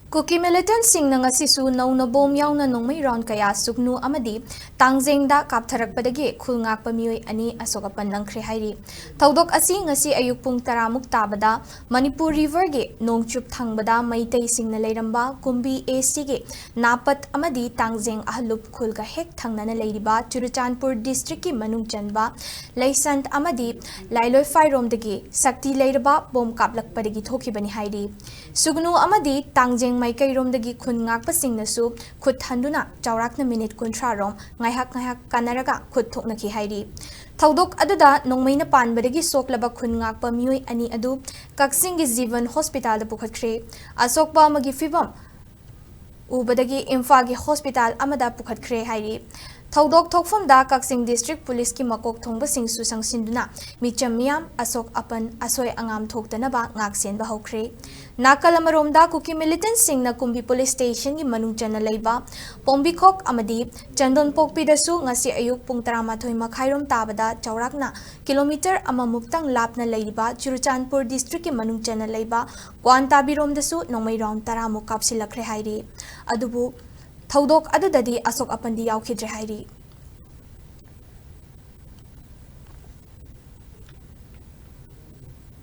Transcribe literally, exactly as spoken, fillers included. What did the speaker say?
ꯀꯨꯀꯤ ꯃꯤꯂꯤꯇꯦꯟꯠꯁꯤꯡꯅ ꯉꯁꯤꯁꯨ ꯅꯧꯅ ꯕꯣꯝ ꯌꯥꯎꯅ ꯅꯣꯡꯃꯩ ꯔꯥꯎꯟ ꯀꯌꯥ ꯁꯨꯒꯅꯨ ꯑꯃꯗꯤ ꯇꯥꯡꯖꯦꯡꯗ ꯀꯥꯞꯊꯔꯛꯄꯗ ꯈꯨꯜ ꯉꯥꯛꯄ ꯃꯤꯑꯣꯏ ꯑꯅꯤ ꯑꯁꯣꯛ ꯑꯄꯟ ꯅꯪꯈ꯭ꯔꯦ ꯍꯥꯏꯔꯤ꯫ ꯊꯧꯗꯣꯛ ꯑꯁꯤ ꯉꯁꯤ ꯑꯌꯨꯛ ꯄꯨꯡ ꯇꯔꯥ ꯃꯨꯛ ꯇꯥꯕꯗ ꯃꯅꯤꯄꯨꯔ ꯔꯤꯚꯔꯒꯤ ꯅꯣꯡꯆꯨꯞ ꯊꯪꯕꯗ ꯃꯩꯇꯩꯁꯤꯡꯅ ꯂꯩꯔꯝꯕ ꯀꯨꯝꯕꯤ ꯑꯦꯁꯤꯒꯤ ꯅꯥꯄꯠ ꯑꯃꯗꯤ ꯇꯥꯡꯖꯦꯡ ꯑꯍꯜꯂꯨꯞ ꯈꯨꯜꯒ ꯍꯦꯛ ꯊꯪꯅꯅ ꯂꯩꯔꯤꯕ ꯆꯨꯔꯆꯥꯟꯄꯨꯔ ꯗꯤꯁꯇ꯭ꯔꯤꯛꯀꯤ ꯃꯅꯨꯡ ꯆꯟꯕ ꯂꯩꯁꯟ ꯑꯃꯗꯤ ꯂꯥꯏꯂꯣꯏꯐꯥꯏꯔꯣꯝꯗꯒꯤ ꯁꯛꯇꯤ ꯂꯩꯔꯕ ꯕꯣꯝ ꯀꯥꯞꯂꯛꯄꯗꯒꯤ ꯊꯣꯛꯈꯤꯕꯅꯤ ꯍꯥꯏꯔꯤ꯫ ꯁꯨꯒꯅꯨ ꯑꯃꯗꯤ ꯇꯥꯡꯖꯦꯡ ꯃꯥꯏꯀꯩꯔꯣꯝꯗꯒꯤ ꯈꯨꯟ ꯉꯥꯛꯄꯁꯤꯡꯅꯁꯨ ꯈꯨꯠ ꯍꯟꯗꯨꯅ ꯆꯥꯎꯔꯥꯛꯅ ꯃꯤꯅꯤꯠ ꯀꯨꯟꯊ꯭ꯔꯥ ꯔꯣꯝ ꯉꯥꯏꯍꯥꯛ ꯉꯥꯏꯍꯥꯛ ꯀꯥꯟꯅꯔꯒ ꯈꯨꯠ ꯊꯣꯛꯅꯈꯤ ꯍꯥꯏꯔꯤ꯫ ꯊꯧꯗꯣꯛ ꯑꯗꯨꯗ ꯅꯣꯡꯃꯩꯅ ꯄꯥꯟꯕꯗꯒꯤ ꯁꯣꯛꯂꯕ ꯈꯨꯟ ꯉꯥꯛꯄ ꯃꯤꯑꯣꯏ ꯑꯅꯤ ꯑꯗꯨ ꯀꯛꯆꯤꯡꯒꯤ ꯖꯤꯕꯟ ꯍꯣꯁꯄꯤꯇꯥꯜꯗ ꯄꯨꯈꯠꯈ꯭ꯔꯦ꯫ ꯑꯁꯣꯛꯄ ꯑꯃꯒꯤ ꯐꯤꯕꯝ ꯎꯕꯗꯒꯤ ꯏꯝꯐꯥꯜꯒꯤ ꯍꯣꯁꯄꯤꯇꯥꯜ ꯑꯃꯗ ꯄꯨꯈꯠꯈ꯭ꯔꯦ ꯍꯥꯏꯔꯤ꯫ ꯊꯧꯗꯣꯛ ꯊꯣꯛꯐꯝꯗ ꯀꯛꯆꯤꯡ ꯗꯤꯁꯇ꯭ꯔꯤꯛ ꯄꯨꯂꯤꯁꯀꯤ ꯃꯀꯣꯛ ꯊꯣꯡꯕꯁꯤꯡꯁꯨ ꯆꯪꯁꯤꯟꯗꯨꯅ ꯃꯤꯆꯝ ꯃꯤꯌꯥꯝ ꯑꯁꯣꯛ ꯑꯄꯟ ꯑꯁꯣꯏ ꯑꯉꯥꯝ ꯊꯣꯛꯇꯅꯕ ꯉꯥꯛ ꯁꯦꯟꯕ ꯍꯧꯈ꯭ꯔꯦ꯫ ꯅꯥꯀꯜ ꯑꯃꯔꯣꯝꯗ ꯀꯨꯀꯤ ꯃꯤꯂꯤꯇꯦꯟꯠꯁꯤꯡꯅ ꯀꯨꯝꯕꯤ ꯄꯨꯂꯤꯁ ꯁ꯭ꯇꯦꯁꯟꯒꯤ ꯃꯅꯨꯡ ꯆꯟꯅ ꯂꯩꯕ ꯄꯣꯝꯕꯤꯈꯣꯛ ꯑꯃꯗꯤ ꯆꯟꯗꯣꯟꯄꯣꯛꯄꯤꯗꯁꯨ ꯉꯁꯤ ꯑꯌꯨꯛ ꯄꯨꯡ ꯇꯔꯥꯃꯥꯊꯣꯏ ꯃꯈꯥꯏꯔꯣꯝ ꯇꯥꯕꯗ ꯆꯥꯎꯔꯥꯛꯅ ꯀꯤꯂꯣꯃꯤꯇꯔ ꯑꯃꯃꯨꯛꯇꯪ ꯂꯥꯞꯅ ꯂꯩꯔꯤꯕ ꯆꯨꯔꯆꯥꯟꯄꯨꯔ ꯗꯤꯁꯇ꯭ꯔꯤꯛꯀꯤ ꯃꯅꯨꯡ ꯆꯟꯅ ꯂꯩꯕ ꯀ꯭ꯋꯥꯟꯇꯥꯕꯤꯔꯣꯝꯗꯁꯨ ꯅꯣꯡꯃꯩ ꯔꯥꯎꯟ ꯇꯔꯥꯃꯨꯛ ꯀꯥꯞꯁꯤꯜꯂꯛꯈ꯭ꯔꯦ ꯍꯥꯏꯔꯤ꯫ ꯑꯗꯨꯕꯨ ꯊꯧꯗꯣꯛ ꯑꯗꯨꯗꯗꯤ ꯑꯁꯣꯛ ꯑꯄꯟꯗꯤ ꯌꯥꯎꯈꯤꯗ꯭ꯔꯦ ꯍꯥꯏꯔꯤ꯫